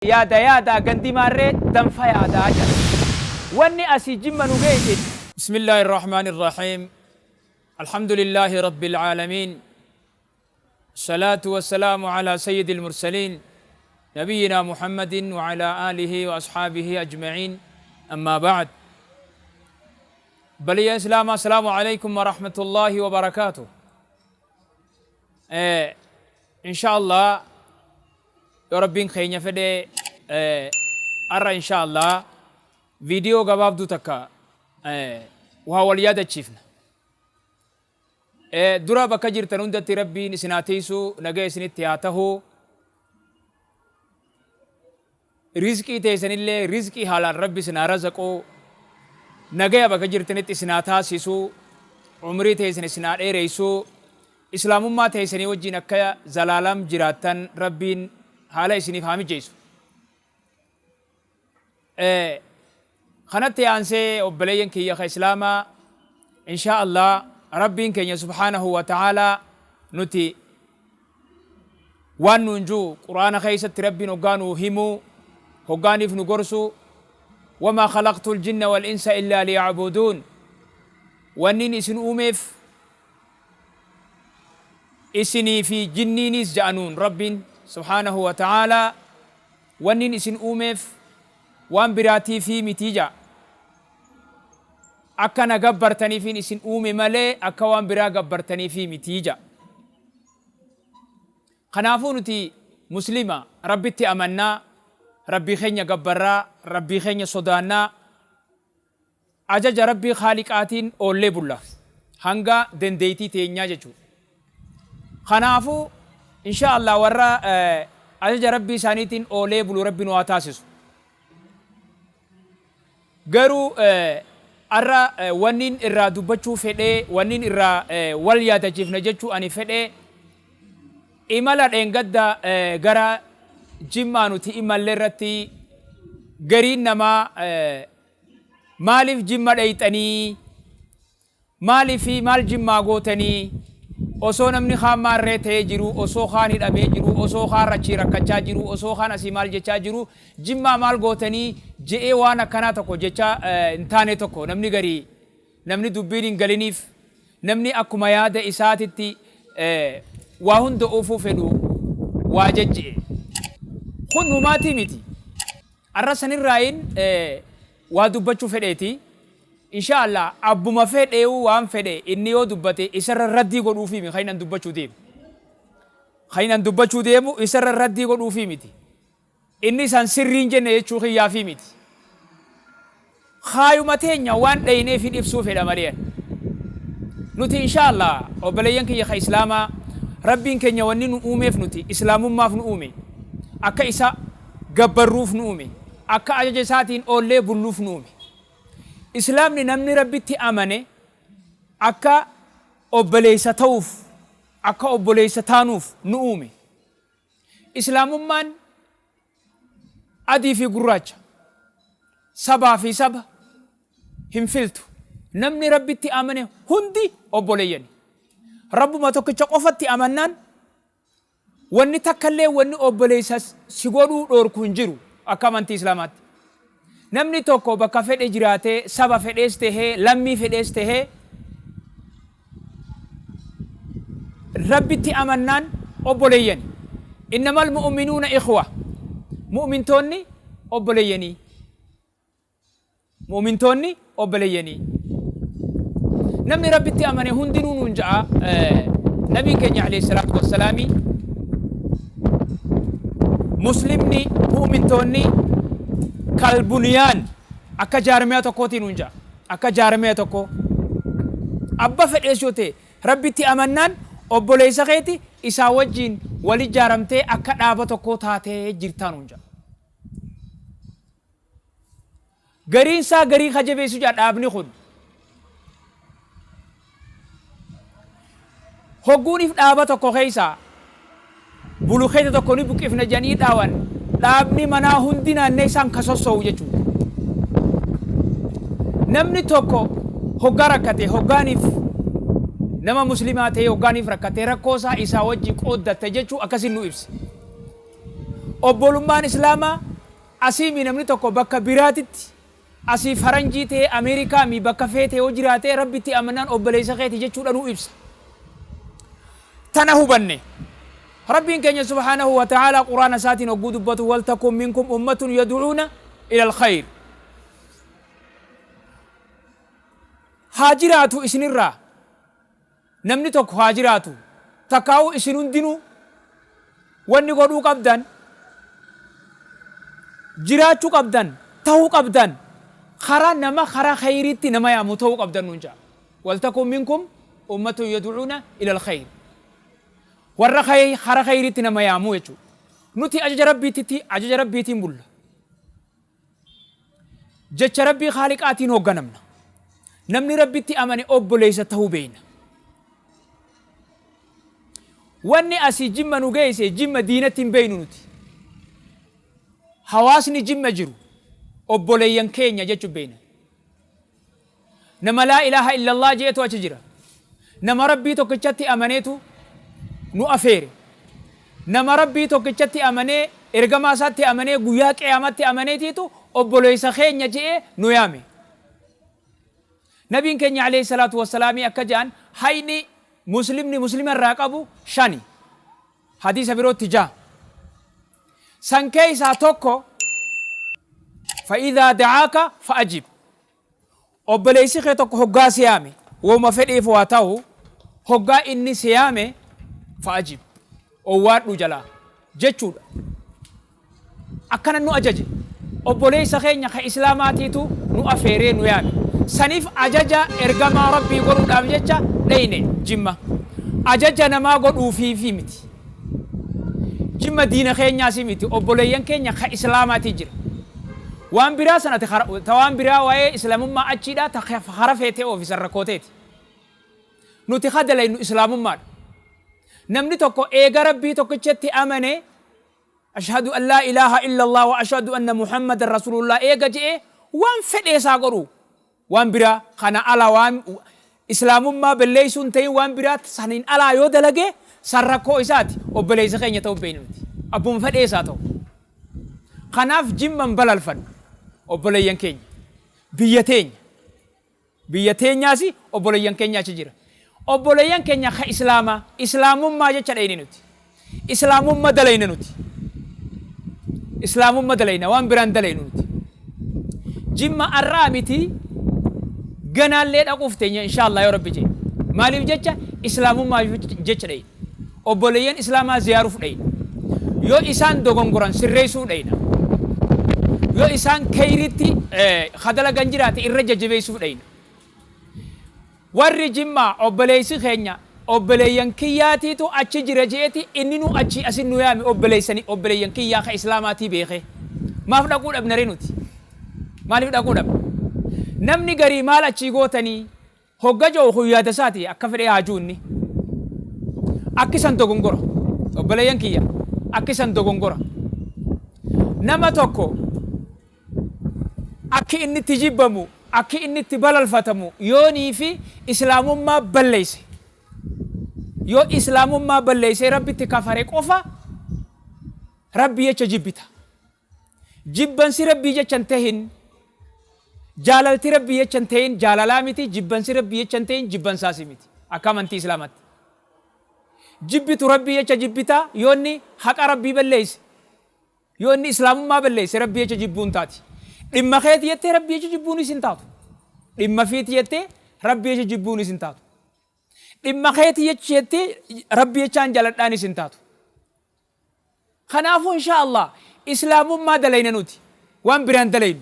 Yaada yaadaa gandi maarree danfa yaadaa jedha. Wanni asii Jimma nu geeyse. Bismillaahi Irrahmaani Irrahiim Alhamdulillaahi Rabbil Aalamiin Salaatu wassalaamu alaa sayyidil mursaliin Nabiyyinaa Muhammadin wa alaa aalihi wa ashaabihi ajma'iin Ammaa ba'd Baliya Islaamaa Assalaamu Aleykum wa rahmatullaahi wa barakaatuh Insha Allah Yoo Rabbiin keenya fedhe har'a insha Allah viidiyoo gabaabduu takka waa wal yaadachiifna. Dura bakka jirtan hundatti Rabbiin isin haa tiisu, nagaya isinitti haa tahu. Rizqii teessanillee rizqii haalaan Rabbi isin haa razaqu. Nagaya bakka jirtanitti isin haa taasisu. Umrii teessan isin haa dheereysu. Islaamummaa teessanii wajjiin akka zalaalam jiraattan Rabbiin haala isiniif haa mijeessu. Kanatti aansee obboleeyyan kiyya ka Islaamaa inshaa Allah Rabbiin keenya subhaanahu wa ta'aalaa nuti waan nuun ji'u Qur'aana keessatti Rabbiin hoggaa nuu himuu hoggaaniif nu gorsu wamaa khalaqtul jinna wal insa illaa liya'buduun wanniin isin uumeef Isinii fi jinniiniis ja'a nuun Rabbiin subhaanahu wa ta'aalaa wannin isin uumeef waan biraatiifii miti ja'a. Akka na gabbartaniifiin isin uume malee akka waan biraa gabbartaniifii miti ja'a. Kanaafuu nuti Muslima Rabbitti amannaa, Rabbii keenya gabbarraa, Rabbii keenya sodaannaa, Ajaja Rabbii Khaaliqaatiin oollee bulla. Hanga dandeeytii teenyaa jechuudha. Kanaafuu inshaa Allah warra ajaja Rabbii isaaniitiin oolee bulu Rabbi nu haa taasisu. Garuu arra wannin irraa dubbachuu fedhee wannin irraa wal yaadachiifna jechuu ani fedhee imala dheengadda gara Jimmaa nuti imalle irratti gariin namaa Maaliif Jimma dheyxanii? Maalifi maal Jimmaa gootanii? Osoo namni kaan maarree ta'ee jiruu, osoo kaan hidhamee jiruu, osoo kaan rachii rakkachaa jiruu, osoo kaan asii maal jechaa jiruu, Jimmaa maal gootanii? Je'ee waan akkanaa tokko jecha hin taane tokko namni garii namni dubbiin hin galiniif, namni akkuma yaada isaatitti waa hunda oofuu fedhu waa jejje'e. Kun humaatii miti. Arra sanirraayin waa dubbachuu fedheeti. Inshaa Allah abbuma fedheewu waan fedhe inni yoo dubbate isarra raddii godhuufii miti kan inni an dubbachuu deemu. Kan inni an dubbachuu deemu isarra raddii godhuufii miti. Inni isan sirrii hin jenne jechuu kiyyaafii miti. Kaayuma teenya waan dhayneefin ibsuu fedha malee ani. Nuti inshaa Allah obboleeyyan kiyya ka Islaamaa Rabbiin keenya wanni nu uumeef nuti Islaamummaaf nu uume. Akka isa gabbarruuf nu uume. Akka ajaja isaatiin oollee bulluuf nu uume. Islaamni namni Rabbitti amane akka obboleessa ta'uuf akka obboleessa taanuuf nu uume. Islaamummaan Adii fi gurraacha, sabaa fi saba hin filtu. Namni Rabbitti amane hundi obboleeyyani. Rabbuma tokkicha qofatti amannaan wanni takkallee wanni obboleessa si godhuu dhoorku hin jiru akka amantii Islaamaatti. Namni tokko bakka fedhe jiraatee, saba fedhees tehee, lammii fedhees tehee, Rabbitti amannaan obboleeyyani. Innamal mu'uminuuna ikhwa. Mu'mintoonni obboleeyyanii. Mu'mintoonni obboleeyyanii. Namni Rabbitti amane hundinuu nuun ja'a Nabiin keenya alayhi salaatu wassalaami Muslimni mu'mintoonni kalbuniyaan akka jaarmiyaa tokkootii nuun ja'a. Akka jaarmiya tokkoo. Abba fedhees yoo ta'e Rabbitti amannaan obboleessa keeti isaa wajjiin wal ijaaramtee akka dhaaba tokkoo taatee jirtaa nuun ja'a. Gariin isaa garii ka jabeessu ja'a dhaabni kun. Hogguunif dhaaba tokko keessaa bulukeeta tokko ni buqifna jedhanii dhaawan dhaabni manaa hundi naannee isaan ka sosso'u jechuudha. Namni tokko hoggaa rakkate hoggaaniif nama muslimaa ta'ee hoggaaniif rakkate rakkoo isaa isaa wajji qooddatta jechuu akkasin nu ibse. Obbolummaan Islaamaa Asiimi namni tokko bakka biraatitti asii faranjii ta'ee Ameerikaa mi bakka feete yoo jiraate Rabbitti amanaan obboleessa keeti jechuudha nuu ibsa. Tana hubanne. Rabbiin keenya subhaanahu wa ta'aalaa Qur'aana isaatiin hogguu dubbatu waltakun minkum ummatun yad'uuna ila alkhayr. Haa jiraatu isinirraa namni tokko haa jiraatu takkaa'uu isin hundinuu wanni godhuu qabdan jiraachuu qabdan tahuu qabdan karaa nama karaa khayriitti nama yaamu tahuu qabdan nuun ja'a. Waltakun minkum ummatun yad'uuna ila alkhayr. Warra karaa khayriitti nama yaamu jechuudha. Nuti ajaja Rabbiititti ajaja Rabbiitiin bulla. Jecha Rabbii Khaaliqaatiin hoogganamna. Namni Rabbitti amane obboleessa tahuu beeyna. Wanni asii Jimma nu geeyse Jimma diinatti hin beeynu nuti. Hawaasni Jimma jiru obboleeyyan keenya jechu beeyna. Nama laa ilaaha illallah je'etu achi jira. Nama Rabbii tokkichatti amaneetu nu afeere. Nama Rabbii tokkichatti amanee, ergamaa isaatti amanee, guyyaa qiyaamatti amaneetiitu obboleessa keenya je'ee nu yaame. Nabiin keenya alayhi salaatu wassalaamii akka je'an hayni muslimni muslima irraa qabu shani. Hadiisa birootti ja'a. San keessaa tokko fa'idhaa da'aaka fa'ajib. Obboleessi kee tokko hoggaa si yaame, woma fedheef waa tahu, hoggaa inni si yaame fa'ajib. Owwaadhu jalaa jechuudha. Akkana nu ajaje. Obboleessa keenya ka Islaamaatiitu nu afeeree nu yaame. Saniif ajaja ergamaa Rabbii godhuudhaaf jecha dheyne Jimma. Ajaja namaa godhuufiifi miti. Jimma diina keenyaasi miti. Obboleeyyan keenya ka Islaamaatii jira. Waan biraa san ati ta waan biraa waa'ee Islaamummaa achiidha ta kara feetee oofi san rakkoo teeti. Nuti ka dalaynu Islaamummaadha. Namni tokko eega Rabbii tokkichatti amane Ashhadu an laa ilaaha illallah wa ashhadu anna Muhammadan rasuulullah eega je'e waan fedhe isaa godhu waan biraa kana ala waan Islaamummaa belleessuu hin ta'in waan biraa saniin alaa yoo dalage san rakkoo isaati obboleessa keenya ta'uu beekna nuti abbuma fedhee isaa ta'u. Kanaaf Jimma hin balalfannu obboleeyyan keenya biyya teenya. Biyya teenyaasi obboleeyyan keenya achi jira. Obboleeyyan keenya ka Islaamaa, Islaamummaa jecha dhayne nuti. Islaamumma dalayna nuti. Islaamumma dalayna waan biraan dalaynu nuti. Jimma arraa miti ganaallee dhaquuf teenya inshaa Allah yoo Rabbi jedhe. Maaliif jecha Islaamummaa jecha dhayne. Obboleeyyan Islaamaa ziyaaruuf dhayna. Yoo isaan dogongoran sirreessuuf dhayna. Yoo isaan keyritti ka dalagan jiraate irra jajjabeessuuf dhayna. Warri Jimmaa obboleessi keenya obboleeyyan kiyyaatiitu achi jira je'eeti inninuu achii asin nu yaame obboleessani obboleeyyan kiyyaa ka Islaamaatii beekee. Maaf dhaquu dhabna ree nuti? Maaliif dhaquu dhabna? Namni garii maal achii gootanii? Hogga ja'u kun yaada isaati akka fedhee haa ju'u inni. Akki san dogongora. Obboleeyyan kiyya akki san dogongora. Nama tokko akki inni itti jibbamu, akki inni itti balalfatamu yoonii fi Islaamummaa balleeyse. Yoo Islaamummaa balleeysee Rabbitti kafare qofa Rabbii jecha jibbita. Jibbansi Rabbii jecha hin tahin, jaalalti Rabbii jecha hin tahin jaalalaa miti, jibbansi Rabbii jecha hin tahin jibbansaasi miti. Akka amantii Islaamatti. Jibbitu Rabbii jecha jibbita yoo inni haqa Rabbii balleeyse, yoo inni Islaamummaa balleeyse Rabbii jecha jibbuun taati. Dhimma keeti jettee Rabbii jecha jibbuunis hin taatu. Dhimma fiiti jettee Rabbii jecha jibbuunis hin taatu. Dhimma keeti jecha jettee Rabbii jechaan jaaladhaanis hin taatu. Kanaafuu inshaa Allah Islaamummaa dalayna nuti. Waan biraan dalaynu.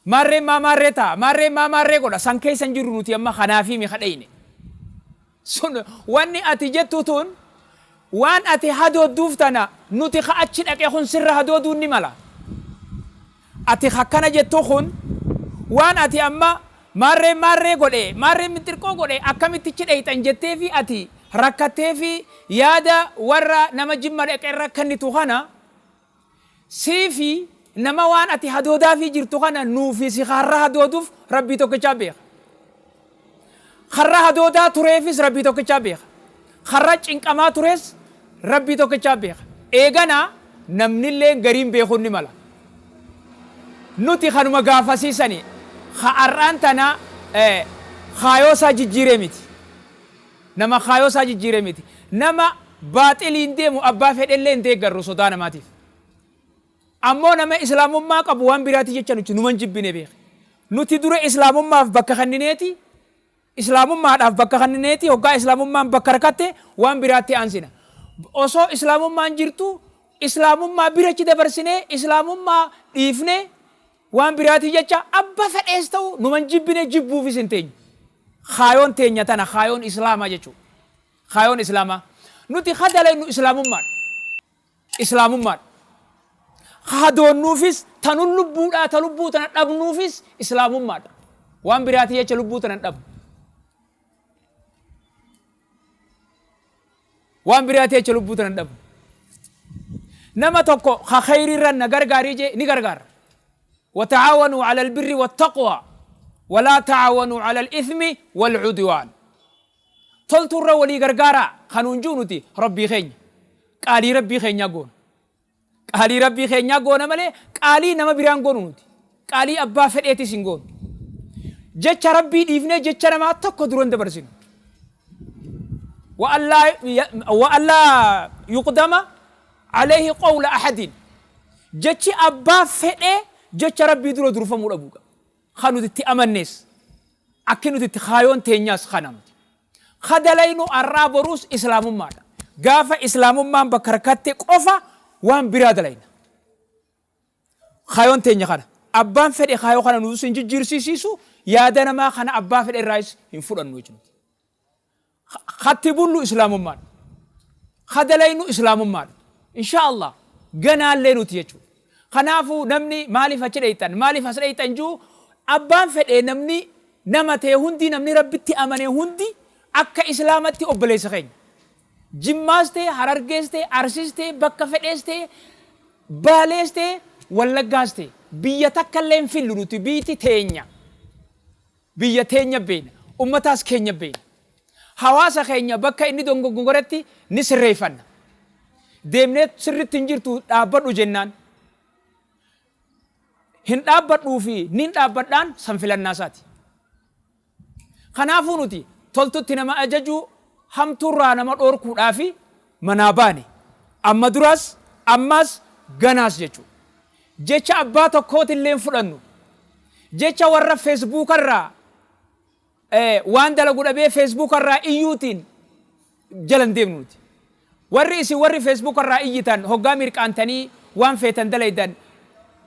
Maarreen maa maarree ta'a, maarreen maa maarree godha, san keessa hin jirru nuti amma kanaafii mi kadhayne. Sun wanni ati jettu tun waan ati hadoodduuf tana nuti ka achi dhaqe kun sirra hadooduun ni mala. Ati akkana jettu kun waan ati amma maarreen maarree godhe, maarreen minxirqoo godhe akkamitti achi dhayxan jetteefi ati rakkatteefi yaada warra nama Jimma dhaqe irra kennitu kana siifi nama waan ati hadoodaafii jirtu kana nuufi si harra hadooduuf Rabbii tokkichaa beeka. Harra hadoodaa tureefis Rabbii tokkichaa beeka. Harra cinqamaa tures Rabbii tokkichaa beeka. Eeganaa namnillee gariin beekuun ni mala. Nuti kanuma gaafasiisani ka ar'aan tana kaayoo isaa jijjiiree miti. Nama kaayoo isaa jijjiiree miti. Nama baaxiliin deemu abbaa fedhellee hin deeggarru sodaa namaatiif. Ammoo nama islaamummaa qabu waan biraati jecha nuti numan jibbine beeke. Nuti dura islaamummaaf bakka kennineeti, islaamummaadhaaf bakka kennineeti, hoggaa islaamummaan bakka harkatte waan biraatti aansina. Osoo islaamummaan jirtu islaamummaa birachi dabarsinee islaamummaa dhiifnee waan biraati jecha abba fedhees ta'u numan jibbine, jibbuufis hin teenyu. Kaayoon teenya tana, kaayoon islaamaa jechuudha. Kaayoon islaamaa. Nuti kadalaynu islaamummaadha. Islaamummaadha. Hadoonnuufis tanun lubbuudhaa ta lubbuu tana dhabnuufis islaamummaadha. Waan biraati jecha lubbuu tana hin dhabnu. Waan biraati jecha lubbuu tana hin dhabnu. Nama tokko ka khayriirra na gargaarii jee ni gargaara. وتعاونوا على البر والتقوى ولا تعاونوا على الإثم والعدوان. Tolturra walii gargaaraa kanuun jiru nuti rabbii keenya. Qaalii rabbii keenyaa goona. Qaalii rabbii keenyaa goona malee qaalii nama biraan goonu nuti. Qaalii abbaa fedheetis hin goonu. Jecha rabbii dhiifnee jecha namaa tokko duran dabarsinu. وألا يقدم عليه قول أحد. Jechi abbaa fedhee jecha rabbii dura durfamuu dhabuu qaba. Kan nuti itti amannes akki nuti itti kaayoon teenyaas kana nuti. Kadalaynu arraa boruus islaamummaadha. Gaafa islaamummaan bakka harkatte qofa waan biraa dalayna. Kaayoon teenya kana. Abbaan fedhe kaayoo kana nuus hin jijjiirsiisiisu, yaada namaa kana abbaa fedhe irraayis hin fudhannu jechuudha. Katti bullu islaamummaadha. Kadalaynu islaamummaadha. Insha Allah ganaallee nuti jechuudha. Kanaafuu namni maaliif achi dheeyxan, maaliif as dheeyxan jiru, abbaan fedhe namni nama ta'e hundi, namni rabbitti amane hundi akka islaamatti obboleessa keenya. Jimmaas ta'e, Harargees ta'e, Arsiis ta'e, bakka fedhees ta'e, Baalees ta'e, Wallaggaas ta'e, biyya takka illee hin fillu nuti, biyti teenya. Biyya teenya beeyna. Ummataas keenya beeyna. Hawaasa keenya bakka inni dongongoretti ni sirreeffanna. Deemnee sirritti hin jirtu dhaabbadhu jennaan. Hin dhaabbadhuu fi nin dhaabbadhaan san filannaa isaati. Kanaafuu nuti toltutti nama ajajuu, hamtuurraa nama dhoorkuudhaa fi manaa baane. Amma duraas, ammaas, ganaas jechuudha. Jecha abbaa tokkootillee hin fudhannu. Jecha warra feesbuukarraa waan dalagu dhabee feesbuukarraa iyyuutiin jala hin deemnu nuti. Warri isin warri feesbuukarraa iyyitan hoggaa mirqaantanii waan feetan dalaydan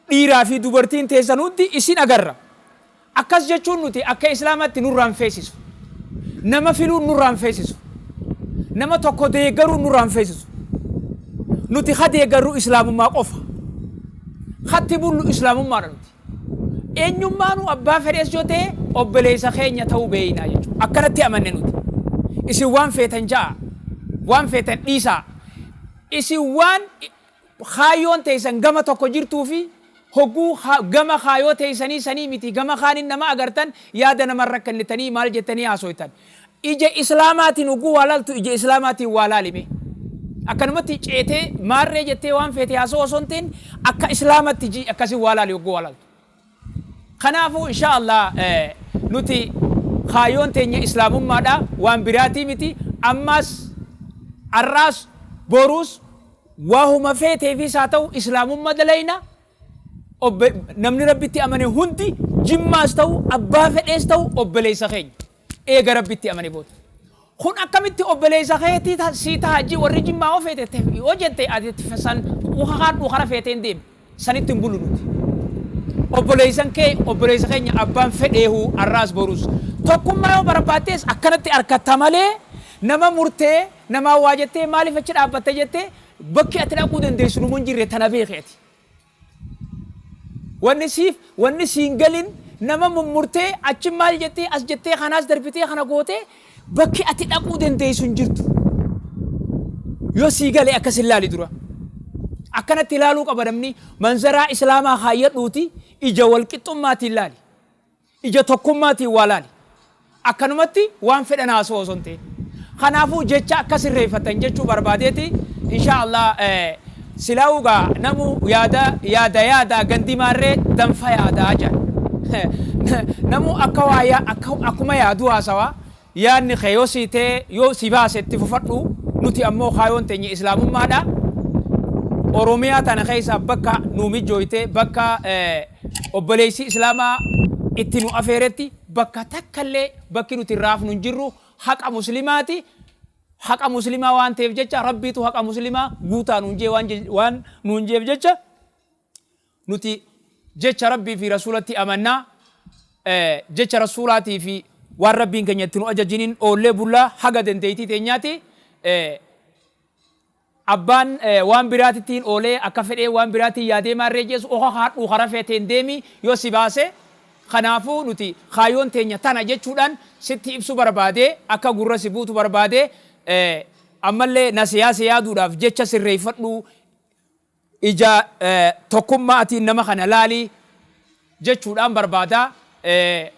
dhiiraa fi dubartiin teessan hundi isin agarra. Akkas jechuun nuti akka islaamatti nurraa hin feesisu. Nama filuun nurraa hin feesisu. Nama tokko deeggaruun nurraa hin feesisu. Nuti ka deeggarru islaamummaa qofa. Katti bullu islaamummaadha nuti. Eenyummaanuu abbaa fedhees yoo ta'e obboleessa keenya ta'uu beeynaa jechuudha. Akkanatti amanne nuti. Isin waan feetan ja'a. Waan feetan dhiisaa. Isin waan kaayyoon teessan gama tokko jirtuu fi hogguu gama kaayoo teessanii sanii miti gama kaanin nama agartan yaada namarra kennitanii maal jettanii haasoytan. Ija islaamaatiin hogguu waa laaltu ija islaamaatiin waa laalime. Akkanumatti ceetee maarree jettee waan feete haasoo osoo hin ta'in akka islaamatti ji akkasii waa laali hogguu waa laaltu. Kanaafuu insha Allah nuti kaayyoon teenya islaamummaadha, waan biraatii miti. Ammaas, arraas, boruus waahuma feeteefis haa ta'u islaamummaa dalayna. Namni rabbitti amane hundi jimmaas ta'u abbaa fedhees ta'u obboleessa keenya eega rabbitti amane booda. Kun akkamitti obboleessa keetii sii taha ji warri jimmaa yoo feete yoo jette ati san ukakaan kara feeteen deemi, sanitti hin bulu nuti. Obboleessan kee obboleessa keenya abbaan fedheehu arraas boruus. Tokkummaa yoo barbaaddes akkanatti harkatta malee nama murtee namaa waa jettee maaliif achi dhaabbatte jettee bakki ati dhaquu dandeessu numa hin jirre tana beeki ati. Wanni siif wanni siin galin nama mummurtee achi maal jettee as jettee kanaas darbitee kana gootee bakki ati dhaquu dandeessu hin jirtu. Yoo sii gale akkas hin laali dura. Akkanatti ilaaluu qaba namni, manzaraa islaamaa kaayyadhuuti ija walqixxummaatiin laali. Ija tokkummaatiin waa laali. Akkanumatti waan fedhan haasoo osoo hin ta'in. Kanaafuu jecha akka sirreeffatan jechuu barbaadeeti insha Allah. Silaa'uu gaa namu yaada yaada yaada gandi maarree danfa yaadaa jedhan. Namu akka waa akka akkuma yaadu haasawaa. Yaadni kee yoo sii ta'e, yoo si baase, itti fufadhu. Nuti ammoo kaayoon teenya islaamummaadha. Oromiyaa tana keessa bakka nu mijjooyte, bakka obboleessi islaamaa itti nu afeeretti, bakka takkallee bakki nuti raafnu hin jirru. Haqa muslimaati. Haqa muslimaa waan ta'eef jecha, Rabbiitu haqa muslimaa guutaa nuun jee waan nuun jeef jecha, nuti jecha Rabbii fi rasuulatti amannaa. Jecha rasuulaatii fi waan Rabbiin keenya itti nu ajajiniin oollee bullaa haga dandeettii teenyaati. Abbaan waan biraatittiin oolee akka fedhee waan biraatiin yaadee maarree jeesu oka haadhuu kara feeteen deemi yoo si baase. Kanaafuu nuti kaayyoon teenya tana jechuudhaan sitti ibsu barbaade, akka gurra si buutu barbaade. Ammallee na siyaasa yaaduudhaaf jecha sirreeffadhu, ija tokkummaatiin nama kana laali jechuudhaan barbaada.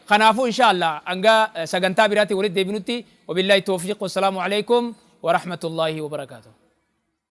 Kanaafuu insha Allah hanga sagantaa biraatiin walitti deebinutti, wabillahi tawfiiq, wassalaamu alaikum wa rahmatullahi wa barakaatuh.